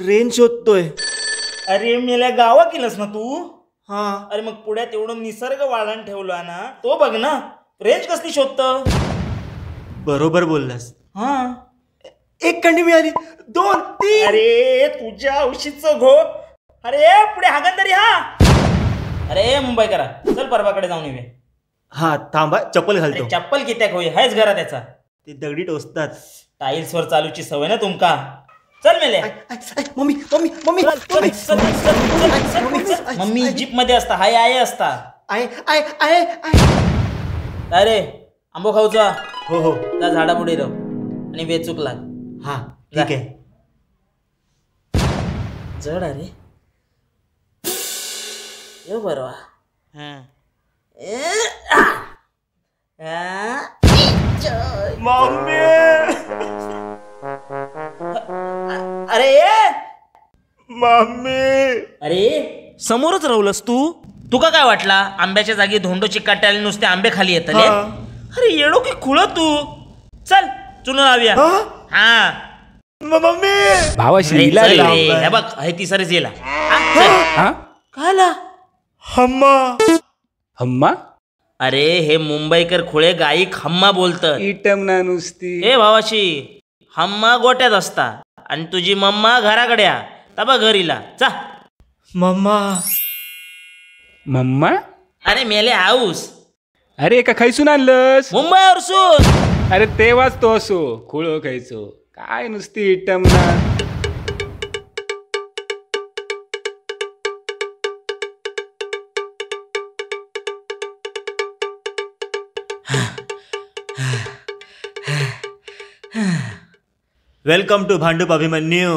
Range शोधतोय. अरे मेल्या गावा केलंस ना तू? हा. अरे मग पुण्यात एवढं निसर्ग वाळण ठेवला ना, तो बघ ना, रेंज कसली शोधत. बरोबर बोललास. हा, एक कंडी मिळाली, 2 3. अरे तुझ्या औषधचं घो. अरे पुढे हागण तरी. हा, अरे मुंबई करा, चल परवाकडे जाऊन येऊया. हा थांबा, चप्पल घालतो. चप्पल कित्याक होई, हायच घरा त्याचा. ते दगडी टोचतात. टाईल्स वर चालूची सवय ना तुमका. चल मेले. Mummy mummy mummy mummy jeep मध्ये असता, हाय आहे असता. I I I I. अरे आंबो खाऊचा? हो हो. त्या झाडापुढे राव आणि वेचूक लाग. हा ठीक आहे. जड. अरे यो बरोबर. मम्मी. अरे मम्मी. अरे समोरच राहुलस तू. तुका काय वाटला आंब्याच्या जागी धोंडोची काट्याला नुसते आंबे खाली येतले? अरे येडो की खुळ तू. चल चुनो लावूया. हा मम्मी. भावा श्रीला हे बघ, हे तिसरीच येला. काला हम्मा हम्मा. अरे हे मुंबईकर खुळे गाईक हम्मा बोलतात. इटम ना नुसती. ए भावाशी, हम्मा गोट्यात असता आणि तुझी मम्मा घराकडे. तबा घरीला चा. मम्मा मम्मा. अरे मेले हाऊस. अरे एका खायसून आणलंस मुंबईवरसून? अरे तेव्हाच तो असो खुळ खायचो काय नुसती इटम ना. Welcome to Bhandup Abhimanyu.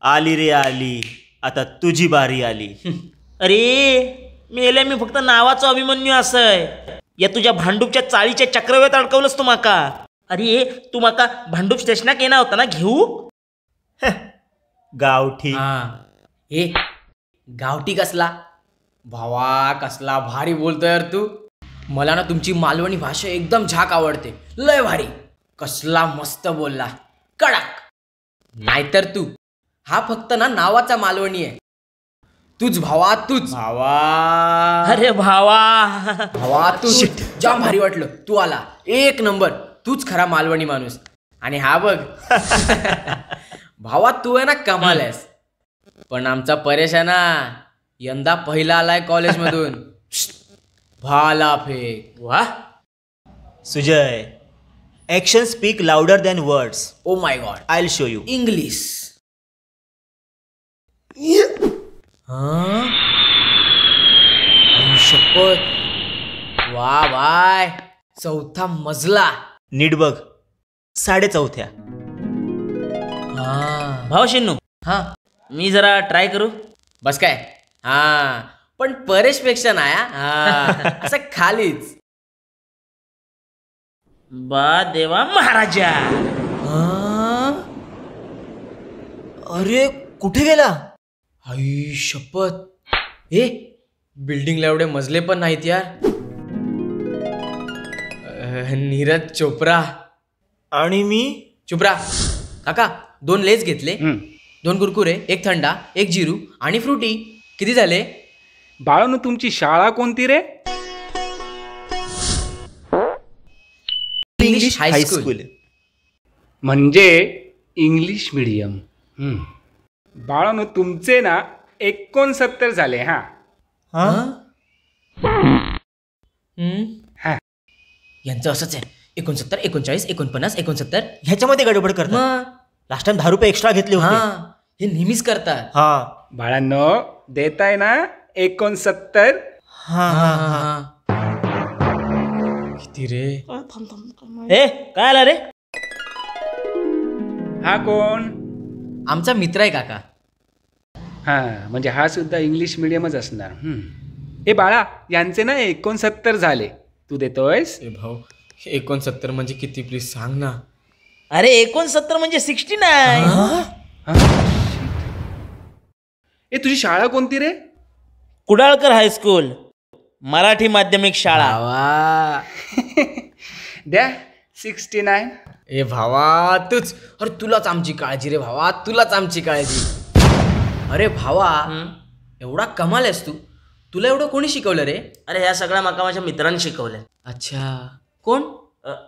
आली रे आली, आता तुझी बारी आली. अरे मेले, मी फक्त नावाचा अभिमन्यू असय. या तुझ्या भांडूपच्या चाळीच्या चक्रव्यूहात अडकवलंस तू माका. अरे तू माका भांडूप स्टेशनाक येणार होता ना घेऊ? गावठी. ए गावठी कसला भावा, कसला भारी बोलतोय यार तू. मला ना तुमची मालवणी भाषा एकदम झाक आवडते, लय भारी. कसला मस्त बोलला, कडक. नाहीतर तू हा फक्त ना नावाचा मालवणी आहे. तूच भावा, तूच भावा. अरे भावा भावा तू जाम भारी वाटलं तू आला, एक नंबर. तूच खरा मालवणी माणूस. आणि हा बघ भावा, तू आहे ना कमाल आहेस. पण आमचा परेश आहे ना, यंदा पहिला आलाय कॉलेजमधून. भाला फेक. वा Sujay, action speak louder than words. Oh my god, I will show you English. शपथ. वा बाय, चौथा मजला. नीट बघ, 4.5. भाऊ शिन्नू, हा मी जरा ट्राय करू? बस काय. हा पण परेश पेक्षा नाही असं खालीच. बा देवा महाराजा. अरे कुठे गेला? आई शपथ. ए बिल्डिंगला एवढे मजले पण नाहीत यार. नीरज चोप्रा. आणि मी चोप्रा. काका 2 लेस घेतले, 2 कुरकुरे, 1 थंडा, 1 जिरू आणि फ्रुटी. किती झाले? बाळांनो तुमची शाळा कोणती रे? English high school. म्हणजे इंग्लिश मीडियम. बाळांनो तुमचे ना 69 झाले. हा हा, यांचं असंच आहे, 69 39 49 69 ह्याच्यामध्ये गडबड करतात. लास्ट टाइम 10 रुपये एक्स्ट्रा घेतले होते. हे नेहमीच करतात. हा बाळांनो देताय ना 69? हा हा. किती रे? ए काय आला रे? हा कोण? आमचा मित्र आहे काका. हा म्हणजे हा सुद्धा इंग्लिश मिडियमच असणार. ए बाळा यांचे ना 69 झाले, तू देतोयस? ए भाऊ 69 म्हणजे किती प्लीज सांग ना. अरे 69 म्हणजे 69. ए तुझी शाळा कोणती रे? कुडाळकर हायस्कूल, मराठी माध्यमिक शाळा. द्या 69. ए भावा तूच, अरे तुलाच आमची काळजी रे भावा, तुलाच आमची काळजी. अरे भावा, एवढा कमाल आहेस तू. तुला एवढं कोणी शिकवलं रे? अरे ह्या सगळ्या माका माझ्या मित्रांनी शिकवलं. अच्छा, कोण?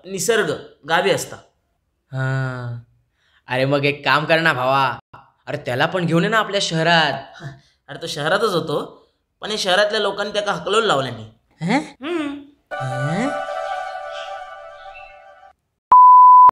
निसर्ग, गावी असता. हां, अरे मग एक काम कर ना भावा, अरे त्याला पण घेऊन ये ना आपल्या शहरात. अरे तो शहरातच होतो, पण हे शहरातल्या लोकांनी त्याला हकलवून लावलं नाही.